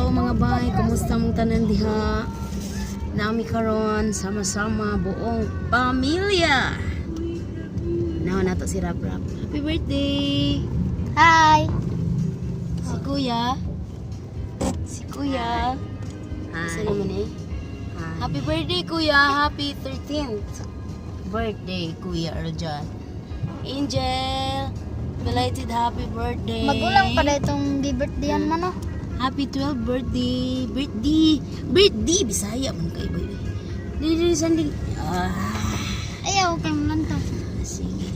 Hello, mga bay, kumusta mong tanan diha? Nami karon sama-sama buong pamilya. Naon nato si Rap Rap. Happy birthday! Hi! Si Kuya. Si Kuya. Isa naman eh. Happy birthday, Kuya! Happy 13th birthday, Kuya Arjan. Angel! Belated happy birthday! Magulang pa na itong birthday yan man, oh. Happy 12th birthday! Birthday! Birthday! Bisaya man kayo ba? Dili, sanding. Ah, Ayaw, kay mo lang to. Sige.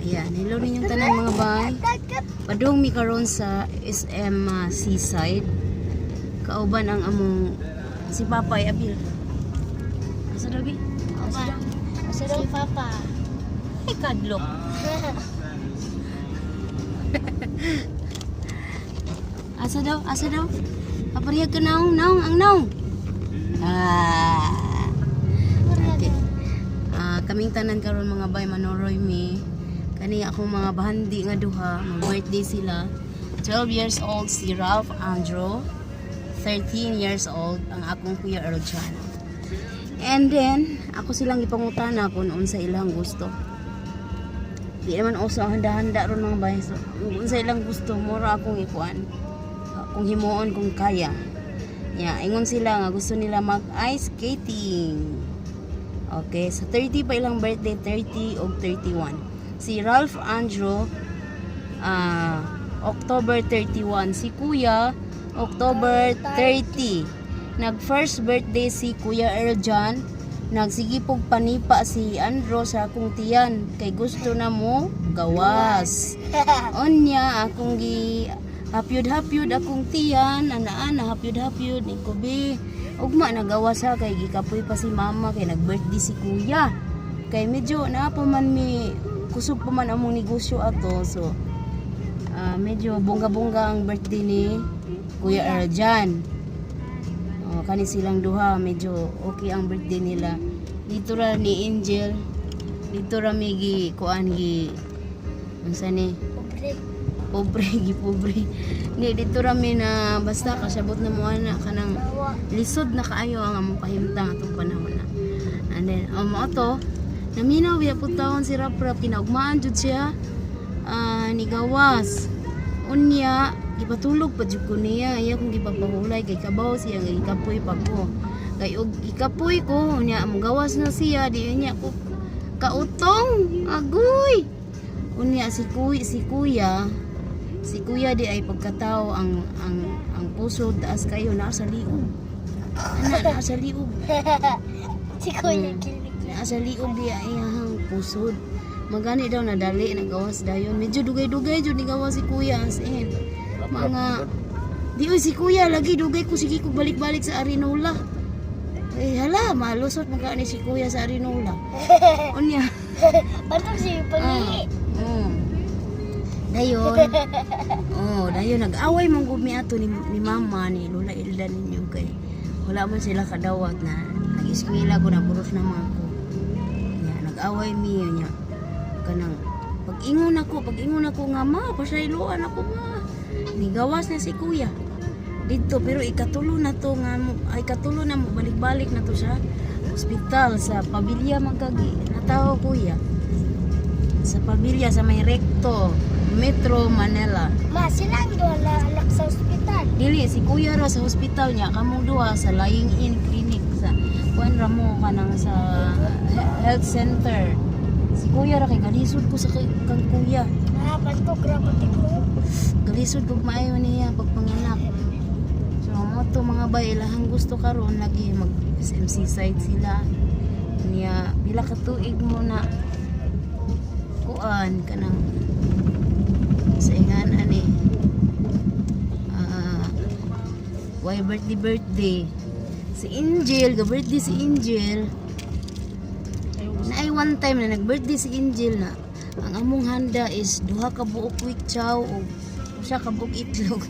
Ayan, hello ninyong tanan, mga bay. Padung mi karon sa SM Seaside. Kauban ang among si Papa ay abil. Asa daw bi? Asa daw? Asa daw? Si Papa. Ay, kadlok. Asa daw? Asa daw? Apariyag ka naong, naong, ang naong. Ah. Okay. Ah, kaming tanan karon, mga bay, manoroy mi. Kani akong mga bahandi nga duha, mag-birthday sila. 12 years old si Ralph Andrew, 13 years old ang akong Kuya Earl Chan. And then, ako silang ipangutana kung unsa ilang gusto. Di naman uso ang handa-handa ron, mga bay. So, kung unsa ilang gusto, mura akong ikuan. Kung himuon kung kaya. Yeah, ingon sila nga gusto nila mag ice skating. Okay, so 30 pa ilang birthday, 30 o 31. Si Ralph Andrew, October 31. Si Kuya, October 30. Nag first birthday si Kuya Earl John. Nagsige pog panipa si Andrew sa akong tiyan kay gusto na mo gawas. Onya akong gi hapyud-hapyud akong tiyan, ana-ana hapyud-hapyud ni ko bi. Ugma nagawas ha kay gikapoy pa si mama kay nag-birthday si kuya. Kay medyo naa pa man mi kusog pa man among negosyo ato, so medyo bongga-bongga ang birthday ni Kuya Erjan. Oh, kani silang duha medyo okay ang birthday nila. Dito ra ni Angel, dito ra mi gi kuan gi unsa ni Pobre. Pobre gi pobre. Ni dito ra mi na basta kasabot na mo ana kanang Bawa. Lisod na kaayo ang among kahimtang atong panahon na. And then, ang mo to, naminaw biya po taon si Rap Rap, kinaugmaan jud siya, nigawas. Unya, gipatulog pa jud ko niya, iya kong gipapahulay kay kabaw siya nga gikapoy pa ko. Kay og gikapoy ko, unya gawas na siya, di niya ko kautong, agoy. Unya si kuya di ay pagkatao ang puso taas kayo naa sa liog. Ana naa sa liog. Si Kuya Kilig. Naa sa liog di ay iyang pusod. Magani daw nadali nagawas dayon. Medyo dugay-dugay jud ni gawas si kuya, as in. Mga di oy si kuya lagi dugay ko sige ko balik-balik sa Arinola. Eh hala, malusot magani si kuya sa Arinola. Unya. Bantog si Pangi. Dayon. Oh, dayon nag-away man gud mi ato ni mama ni Lola Ilda ninyo kay wala man sila kadawat na nag-eskwela ko na buros na mga ko. Nya nag-away mi nya kanang pag-ingon ako nga, "Ma, pasayloan ako, ma." Nigawas na si kuya dito pero ikatulo na to nga ay ikatulo na mo balik-balik na to sa ospital sa pabilya magkagi natawo kuya sa pabilya sa may Recto, Metro Manila. Ma, silang duha na anak sa ospital. Dili, si kuya ra sa hospital niya, kamong duha sa Lying In Clinic sa kuan ra mo kanang sa health center. Si kuya ra kay galisod ko sa kang kuya. Ah, bantog ra pati ko. Galisod kog maayo niya pagpanganak. So mo to, mga bay, ilahang gusto karon lagi mag SMC site sila. Niya pila ka tuig mo na kuan kanang sa ingan ani why birthday birthday si Angel ga birthday si Angel na ay one time na nag-birthday si Angel na ang among handa is duha ka buok quick chow o usa ka buok itlog.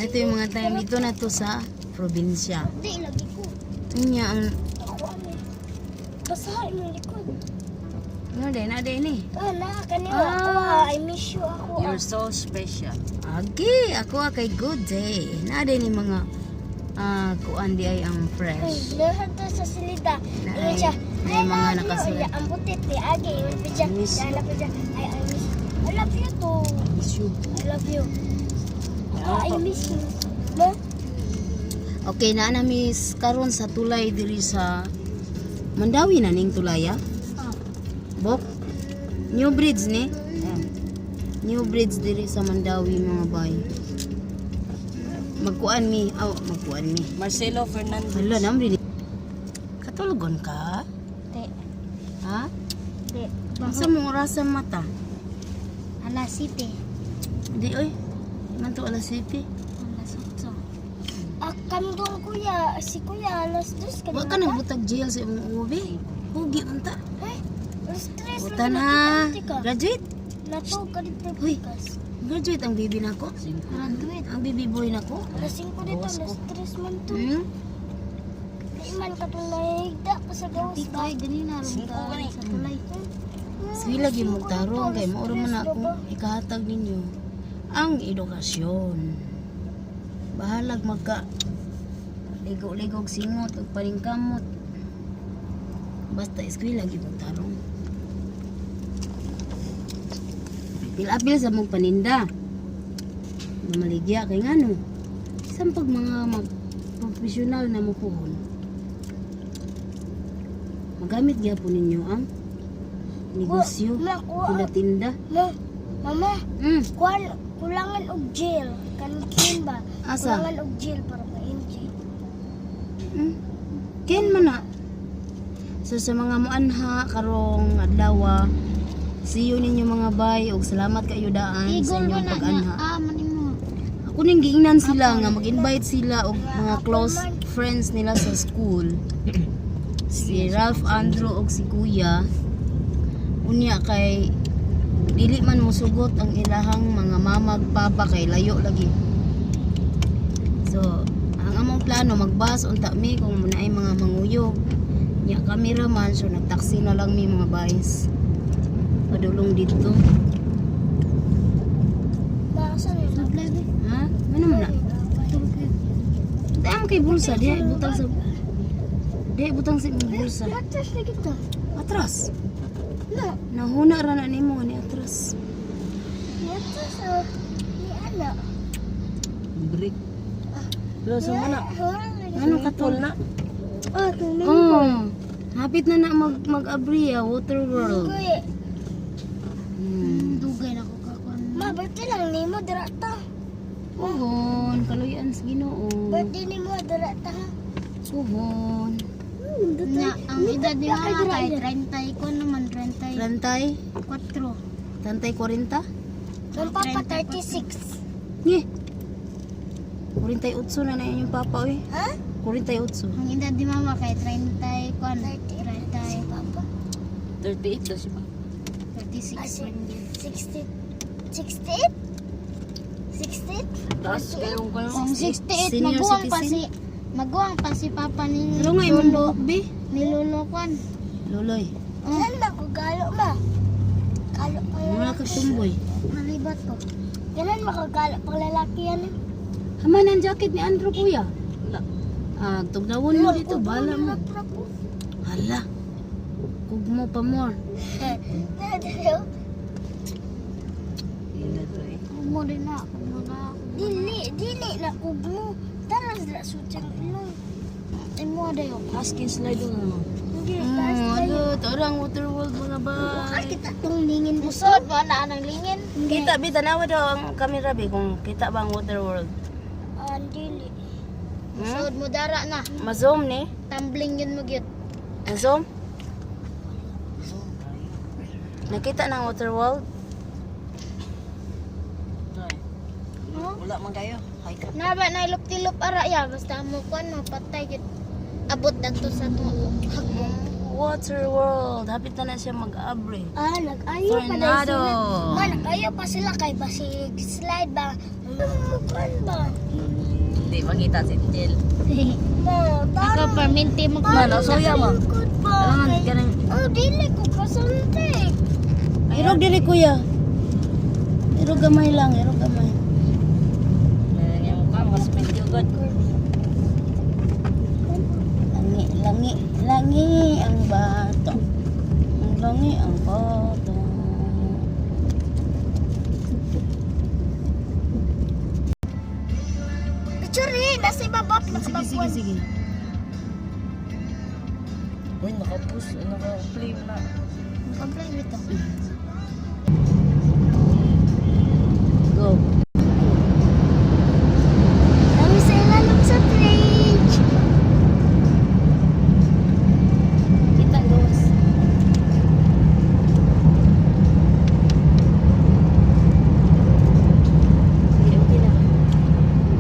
Ito yung mga time dito na to sa probinsya. Di, lagi ko. Unya ang Ako ano. Basahin mo likod. Ano din, na din ni. Oh, na kaniwa Ah. ako ah. I miss you ako ah. You're so special. Agi, ako ah, kay good day. Na din ni mga kuan di ay ang Uy, fresh. lahat to sa silita. Na Ingon ay, siya, may I mga love you. nakasulat. Unya, ang butit ni Agi. Ingon pa siya. I miss I love you. I miss you. I love you too. Miss you. I love you. Ako, I miss you. Ma? Okay na na miss karon sa tulay diri sa Mandawi na ning tulaya. Ah. Bok. New bridge ni. New bridge diri sa Mandawi, mga bay. Magkuan mi, aw magkuan mi. Marcelo Fernandez. Hala namri ni. Katulgon ka? Te. Ha? Te. Sa mong oras sa mata? Alas 7. Di oy. Man to alas 7. Alas 8. Ah, kami doon kuya. Si kuya, alas 2 ka Wa ka nagbutag jail sa imong ubi. Hugi unta. Eh, alas 3. Utan ha. Graduate. Nato ka dito Uy. bukas. Graduate ang baby nako. Graduate. Ang baby boy nako. Alas 5 dito, alas 3 man to. Di man ka itong nahihigda pa sa gawas ba? ganina Singko gani. Sa tulay. Sige lagi mo tarong kay mauro man na akong ikahatag ninyo ang edukasyon. Bahalag magka ligo-ligog singot ug paningkamot. Basta eskwela gyud mo tarong. Apil-apil sa mong paninda. Mamaligya kay ngano. Sampag mga mag profesional na mupuhon. Magamit gyapon ninyo ang negosyo, Ma, kuha. tinda-tinda. Ma, mama, kuha, kulangan og gel. Kankin ba? Asa? Kulangan og gel para ma-enjoy. Ken man na. So sa mga muanha karong adlaw, see you ninyo mga bay ug salamat kayo daan sa inyong pag-anha. Ah, manin mo. Ako ning giingnan sila nga mag-invite sila og mga close friends nila sa school. Si Ralph Andrew og si Kuya. Unya kay dili man mosugot ang ilahang mga mama ug papa kay layo lagi. So, ang among plano magbas unta mi kung naay mga manguyog. Nya kami ra man, so nagtaksi na lang mi mga bays. Padulong dito. Baka nila. Ha? Ano man na? Daan kay bulsa diha ibutang sa diha ibutang sa imong bulsa. Matras na kita. Atras. Na, Nahuna ra na nimo ni atras. matras oh. Ni ana. Break. Lo, sa na. Ano katol na? Ah, tuloy. Oh. Hapit na na mag mag-abriya water world. Kuya, Dugay na ko kakuan. ma, birthday lang nimo dira ta. Puhon, kaluyan sa Ginoo. Birthday nimo dira ta. Ha? Puhon. Na, ang edad ni mama kay 30 ko naman, 34. Rantay, tantay 40? Ang papa 36. Nge. 48 na na inyong papa oy. Ha? 48. Ang edad ni mama kay 30 ko, Si 30, papa. 38 daw si pa. 36 Ah, man yun. 60 68? 68? Taas kayong kung Kung 68, Senior maguwang pa citizen. si maguwang pa si papa ni Pero nga imong buhok be. ni Lolo kwan. Luloy. Oh, Saan na ko galo ma? Galo pa Wala lalaki. ka tumboy. malibat ko. Ganun makagalo pang lalaki yan. Haman ang jacket ni Andrew kuya. Wala. Ah, tugnawon mo dito, bala mo. Hala. Kugmo pa more. Kumo din na, kumo na. Dili, dili na kugmo. Tara sa sutyang ilong. Imo dayo. Asking slide doon. Hindi, taas tayo. Ano, tarang water world mga bay. Kita tong lingin dito. Usod ba na anang lingin? Kita bi tanawa daw ang camera bi kung kita ba ang water world. Ah, dili. Usod mo dara na. Ma-zoom ni? Tumbling yun mo gyud. Ma-zoom? Nakita ng water world? Wala man kayo. Hi ka. Na ba na ilop-tilop ara ya basta mo kwan mo patay gyud. Abot dagto sa tuo. Hagbong. Water world. Hapit na na siya mag-abre. Ah, nag-ayo pa dahil Tornado. sila. Ma, nag-ayo pa sila kay basig slide ba? Ano ba? Di makita si Angel. Ma, Ako perminti mo. Ma, nasuya mo. Likod ba? Alangan ka ng Oh, dili ko kasunti. Irog diri, kuya. Irog gamay lang, irog gamay. Meron yung mukha, makasmell agad. Langi, langi, langi ang bato. Ang langi ang bato. Picture eh, nasa ibaba, Sige, sige, pinakababuan. sige. Uy, naka-push, naka-play na. Naka-play ito. Go. Kami sa ilalim sa bridge. Kita gawas. Okay, okay na.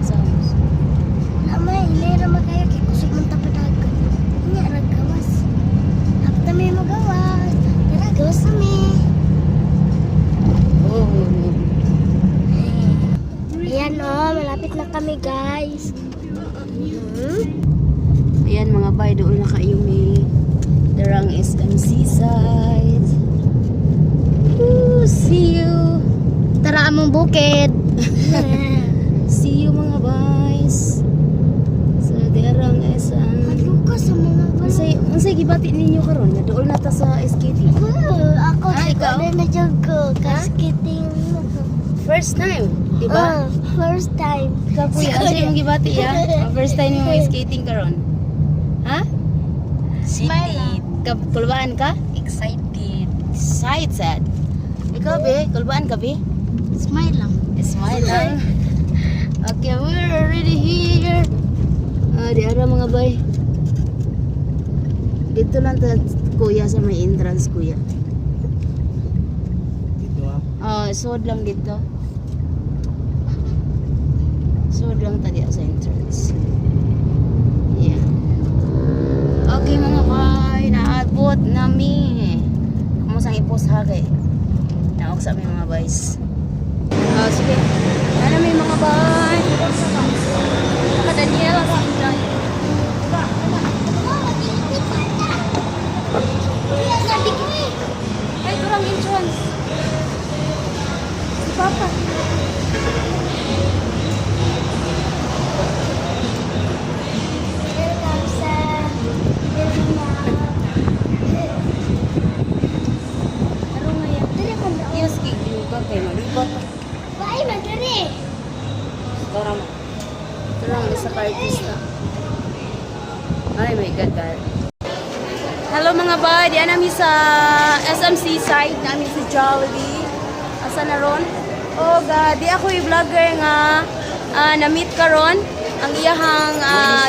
Sounds. Wala may, hinay ra kayo kay kusog man tapadagan. Inya ra gawas. Hapta may magawas. Tara, gawas na mi. Oh. Ayan oh, malapit na kami, guys. Ayan mga bay, doon na kayo may Darang SM Seaside. Woo, see you! Tara among bukid. See you, mga bays. Sa Darang SM. Hadlo ka sa mga balay. Unsay gibati ninyo karon? Nga dool na ta sa SKT. Ako, Ah, ikaw? na na jud ko. Kaskiting. First time, di ba? Ah, first time. Ikaw, kuya, unsay imong gibati ya? First time mo skating karon. Ha? City. Kulbaan ka? Excited. Excited. Ikaw be, kulbaan ka be? Smile lang. Smile lang. Okay, we're already here. Ah, di ara mga bay. Dito lang ta, kuya, sa may entrance, kuya. Dito ah. Ah, suod lang dito. Suod lang ta diya sa entrance. Yeah. Okay mga bay, naabot nami. Kamo sang ipos ha kay. Naog sa mi mga bays. Ah, sige. Ano mi mga bay? Naka Daniela si Inday. Ay, kurang entrance. Si Papa. Welcome sa Pero nga yan. Dili man daw. Yes, kay Luga kay malibot. Baay man diri. Tara mo. Tara mo sa artista. Ay my God, God. Hello mga bay, diyan namin sa SMC site namin si Jollibee. Asa na ron? Oh God, di ako yung vlogger nga na-meet karon. Ang iyahang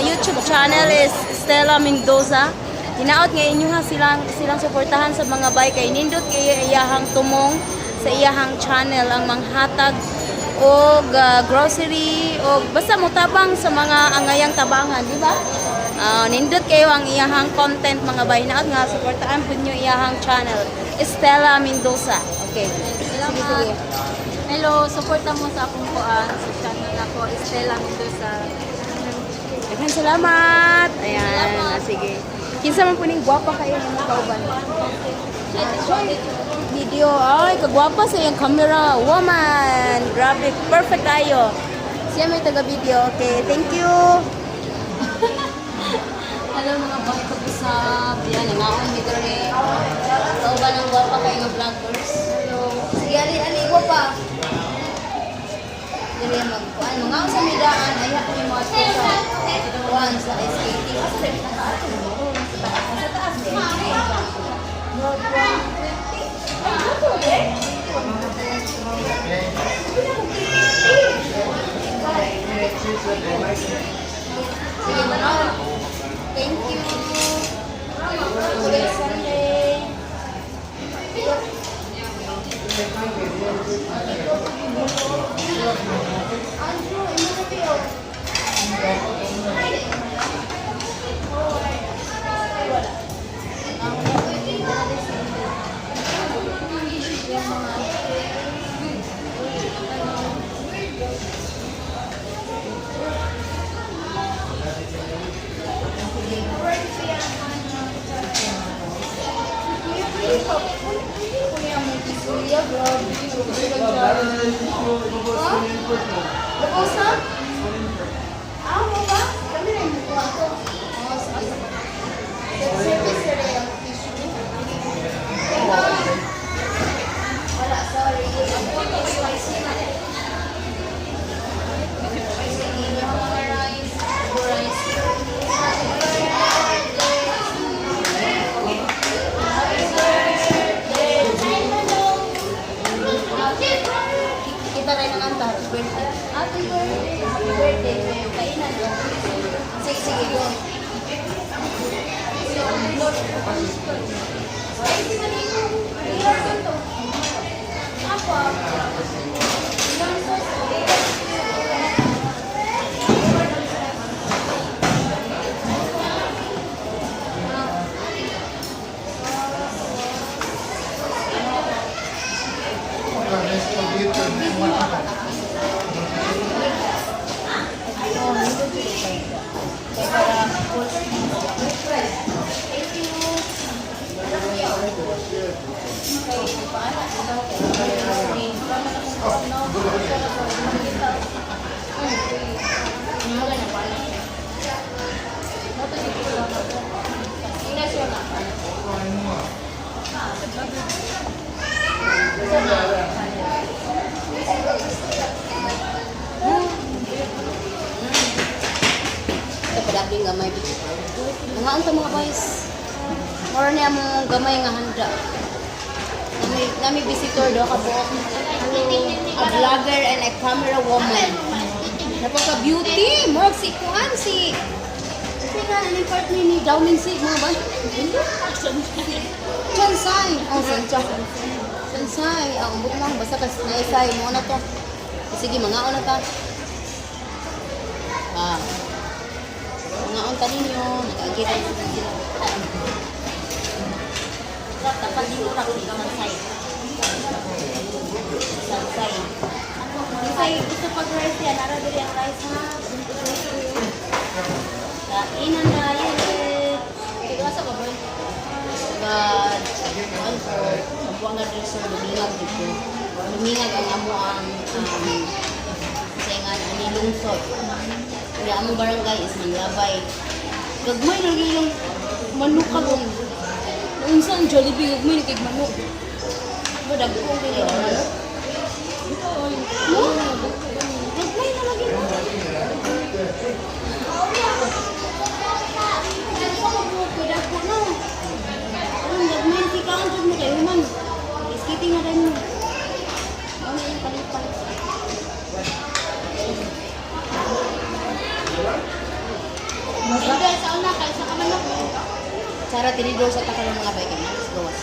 YouTube channel is Stella Mendoza. Hinaot nga inyo ha silang silang suportahan sa mga bay kay nindot kay iyahang tumong sa iyahang channel ang manghatag og grocery og basta motabang sa mga angayang tabangan, di ba? Ah, nindot kayo ang iyahang content mga bay. Hinaot nga suportahan pud niyo iyahang channel Stella Mendoza. Okay. Sige, sige. Hello, suporta mo sa akong kuan sa channel ako, Estela Mendoza. Daghang salamat. Ayan, sige. Kinsa man po ning gwapa kayo ng mga kauban? Video. Ay, kagwapa sa iyang camera. Woman. Grabe, perfect kayo. Siya may taga-video. Okay, thank you. Hello mga bay, pag-usap. Yan, nangaon mi dere. Kauban ang gwapa kayo nga vloggers. Hello. Sige, ali ali gwapa. Dili magkuan mga sa midaan ay ako yung mga sa kuan sa skating. Asa sa taas? Sa taas, sa taas eh. Sige, manaw. Thank you. Today Sunday. Andrew, imo na tiyo. Lubos ha? Ah, mo ba? Kami na yung kuha ko. Oh, sige. Service sir yung tissue. Wala, sorry. Spicy na. Sige, may mga rice. Rice. Kita rin ang anta. Happy birthday. Happy birthday. Happy birthday. Kainan. Sige, sige. Go. Ito padabing gamay. Mga unta mga boys. Moro niya mong gamay nga handa. Nami visitor do ka buok. A vlogger and a camera woman. Napaka beauty. Murag si kuan si Sige nga, ano yung partner ni Downing si mga ba? Chansay! Oh, Sanchay. Sansay. Ah, umbot lang. Basta kas naisay mo na to. Sige, mga na ta. Ah. Mga on ta ninyo. Nag-agit. Sansay. Sansay, gusto pag rice yan. Ara diri ang rice ha. Kainan na yun eh. Tiga sa ba? God, kuan ko, Zamboanga del Sur, lumingag dito. Lumingag ang amo ang singan ani lungsod. Kaya among barangay is Manlabay. Gagmay lagi yung manok karon. Unsa ang Jollibee gagmay ni kay manok. Ba dagko ang kay manok. No? Gagmay na lagi mo. Dagko no. Ang gagmay si kaon jud mo kay human. Iskiting na rin mo. Ano yung palit-palit? Enjoy sa una kay sa kamanok. Sara tinidor sa takalo mga bay kay mas gawas.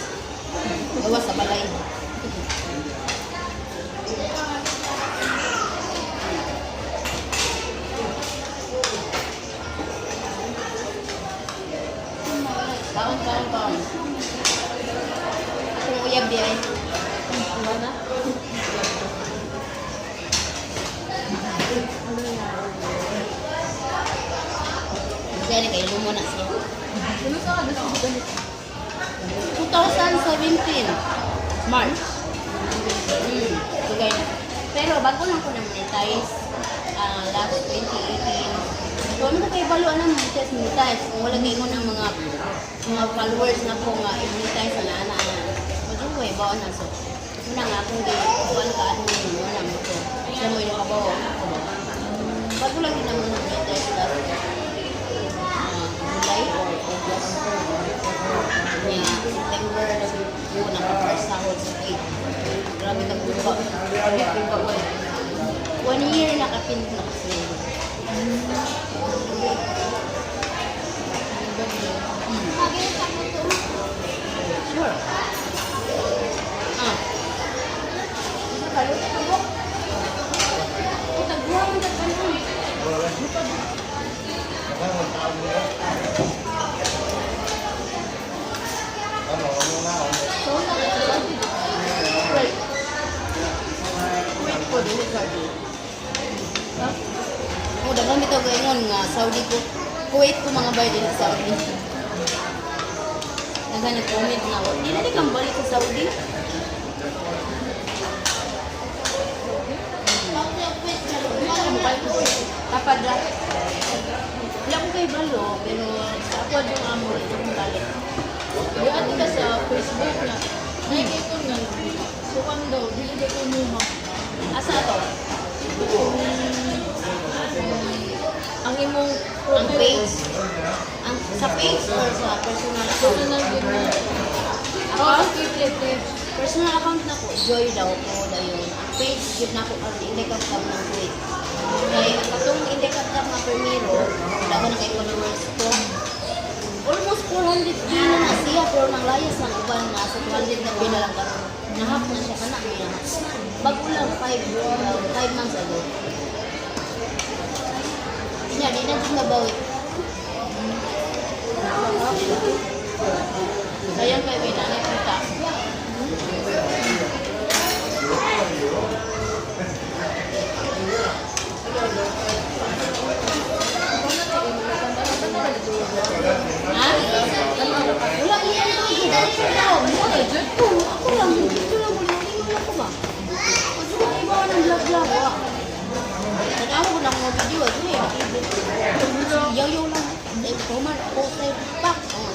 Gawas sa balay. Kaon, kaon, kaon. Akong uyab di ay. Kasi ano kayo, lumo na siya. 2017, March. Tugay na. Pero bago lang ko na monetize, last 2018. So, ano ko kayo balo na monetize, monetize. Kung wala kayo ng mga mga followers na ko nga i-monetize na ana ana. Medyo ko ibaw na so. Muna nga akong gikuan ka ano mo na mo to. Siya mo yung kabaw. Bago lang din naman monetize last July or August. Niya, September na ko naka-first sahod sa cake. Grabe ka guba. Grabe guba ko. One year nakapin na kasi. Sure. Ah. Tagbuha mo tagbuha. Wait. Wait po, dili Saudi. Oh, daghan bitaw gaingon nga Saudi ko. Kuwait ko mga bay dili Saudi. Daghan nag-comment na, "Wa, di na di kang balik sa Saudi." Tapad ra. Wala ko kay balo, pero sa ako yung amo, ito kong balik. Buhat ka sa Facebook na. Nakikita ko nga. Sukan daw, dili daw ko numa. Asa to? Ang imong Ang page? Ang, sa page or sa personal account? Personal yun na. Ako, Oh, page, page. Personal account na ko, Joy daw ko dayon. Ang page yun na ko karon hindi ka kam ng tweet. Kay ang katong hindi ka kam nga primero, wala ko na kay followers ko. Almost 400K na na siya pero nang layas ng uban na sa 200 na na lang karon. Nahap na siya kana niya. Bago lang 5 months ago. Nya di na jud nabawi. Sayang kay may nanay kita. Ha? Wala iya ito. Mo eh. Oo, ako lang. Dito lang. Wala wala ko ba? Kasi kung iba ng vlog-vlog. Wala. Nag-awa ko lang mga video. Ito eh. Yaw-yaw lang. Eh, human. Post na pak. Oh.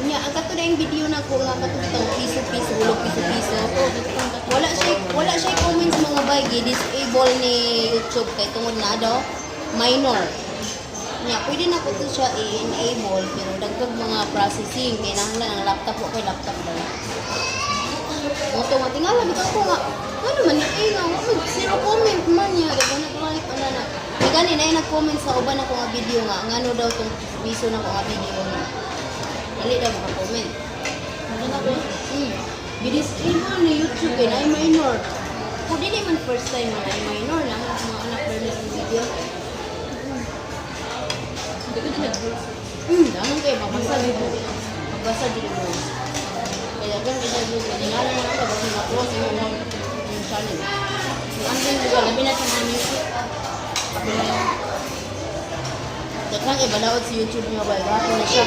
Unya, ang kato na yung video na ko nga kato bitang piso-piso, hulog piso-piso. Wala siya comments mga bay, disable ni YouTube kay tungod na daw minor. Nya, pwede na ko to siya i-enable pero dagdag mga processing kay nanglan ang laptop ko kay laptop daw. Moto nga tingala bitaw ko nga ano man ni eh nga wa man zero comment man niya daghan nag like ana na. May gani na nag-comment sa uban ako nga video nga ngano daw tong piso na ko nga video na. Dali daw maka-comment. Ano na ko? Gi-disable ni YouTube kay na minor. Kung dili man first time na ay minor lang ang mga anak permis ng video. Hindi ko din nag-rules. Damon kayo, mabasa dito. Mabasa dito mo. Kaya dyan, kaya dyan, tingala na lang, tapos ma-close yung yung channel. Yung andin ko, labi na sa mga music. Daghang ibalaod sa YouTube niyo ba? Grabe na siya.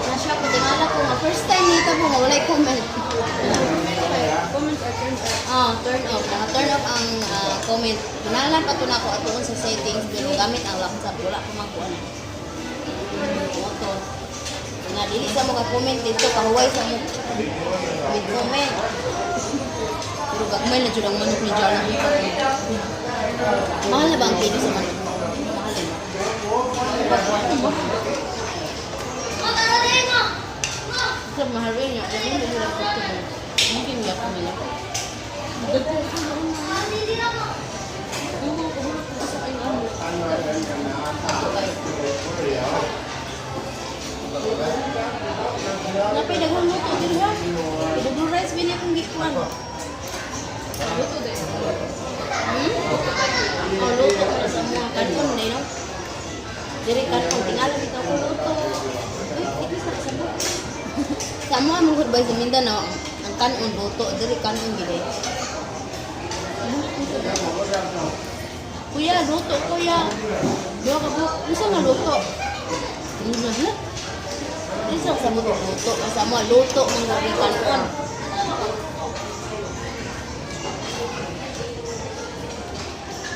Na siya ko, tingala ko nga. First time nito po nga, walay comment. Comments are turned off. Ah, turn off. Naka-turn off ang comment. Kinahanglan pa to na ako atuon sa settings pero gamit ang laptop wala ko makuha na. Moto. Nga dili sa mo ka-comment dito kahuway sa mo with comment. Pero gagmay na jud ang manok ni Jollibee. Mahal na ba ang kilo sa manok? Mahal eh. Sa mahal rin niya. Pero hindi nila ko Mungkin nila ko nila. Napay daghang luto diri ha. Daghang rice bin akong gikuan. Luto din. Hmm? Oh, luto ko na sa mga kanon na no. Diri kanon tingala bitaw ko luto. Uy, di sa kasabot. Sa mga manghud ba sa Mindanao, ang kanon luto, diri kanon gid eh. Kuya, luto kuya. Duha ka buok. Unsa nga luto? Ano na ha? Di sa kasabot og luto, sa mga luto man gud ang kanon.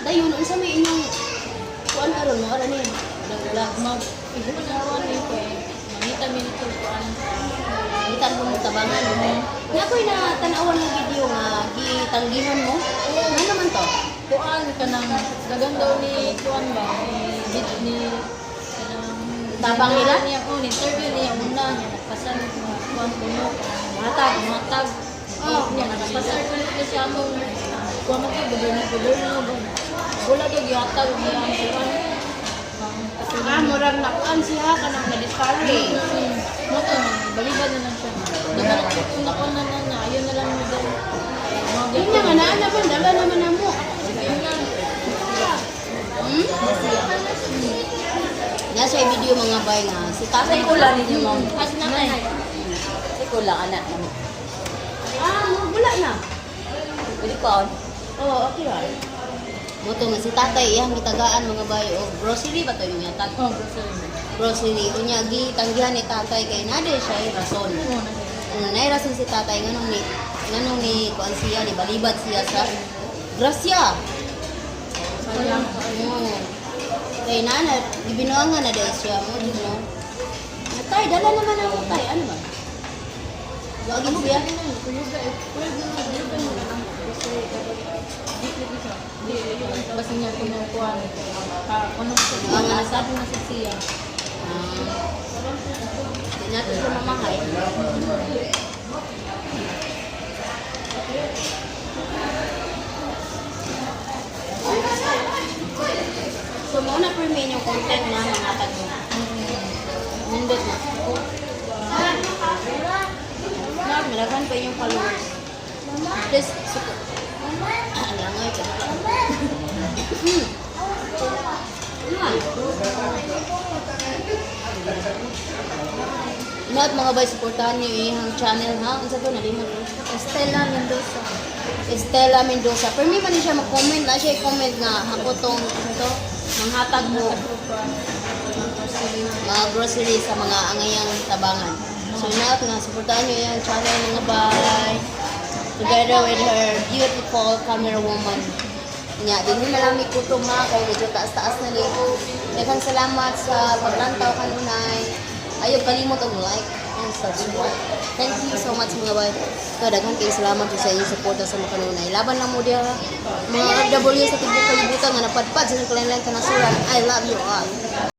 Dayon, unsa may inyong kuan karon mo ara ni? Vlog. Mag, igo na ako ni kay mangita mi nito kuan. Gitan ko mo tabangan. Nga ko'y na tan-awan ng video nga gitanggihan mo. Nga naman to? Kuan kanang dagan daw ni kuan ba ni bit ni kanang Tabang nila? Niya oh, ni interview niya una niya nagpasar mga kuan kuno. Matag. Matag. Oh. Niya nagpasar kuno na siya among kuan man kay gobyerno gobyerno ba. Wala daw gihatag niya ang kuan. Ang kasunod. Ah, murag nakuan siya kanang na-discourage. Mo to, balibad na lang siya. Dagan kung nako na na na, ayun na lang mo daw. Yun na nga, naa naman, dala naman na mo. Ayun lang. Hmm? Nasa video mga bay nga, si tatay ko Kula ninyo, ma'am. As nanay. Sa kula, anak. Ma'am. Ah, wala na. Pwede ko, on. Oo, okay ra. Moto nga si tatay iyang gitagaan mga bay og grocery ba to yung yatag? Oh, grocery. Grocery unya gitanggihan ni tatay kay naa day siya ay rason. Oo, nanay. Ano nay rason si tatay nganong ni kuan siya ni balibad siya sa Grasya. Sayang. Oo. Kay nana, gibinuangan na dahil siya mo, di mo. Natay, dala naman ako tay. Ano ba? Wagi mo biya? Basta niya kinukuha. Kuno Ang sa sabi na sa siya. Ah. Di natin siya mamahay. So, muna per main yung content na mga tag mo. Nindot na. Na, malaghan pa yung followers. Please, suko. Ah, ang langoy ka. Not mga bay, suportahan niyo iyang channel ha. Unsa to nalimot ko? Estela Mendoza. Estela Mendoza. Pero may man siya mag-comment na siya i-comment nga ako tong ano to manghatag mo mga grocery sa mga angayang tabangan. So not nga suportahan niyo iyang channel, mga bay. Together with her beautiful camera woman. Nya, din na lang mi kutom ha kay medyo taas-taas na ligo. Daghang salamat sa paglantaw kanunay. Ayaw kalimot og like and subscribe. Thank you so much, mga bay. So, daghan kay salamat sa inyong suporta sa mga kanunay. Laban lang mo diha. Mga FW sa tibuok kalibutan nga napadpad sa inyong kalain-lain kanasuran. I love you all.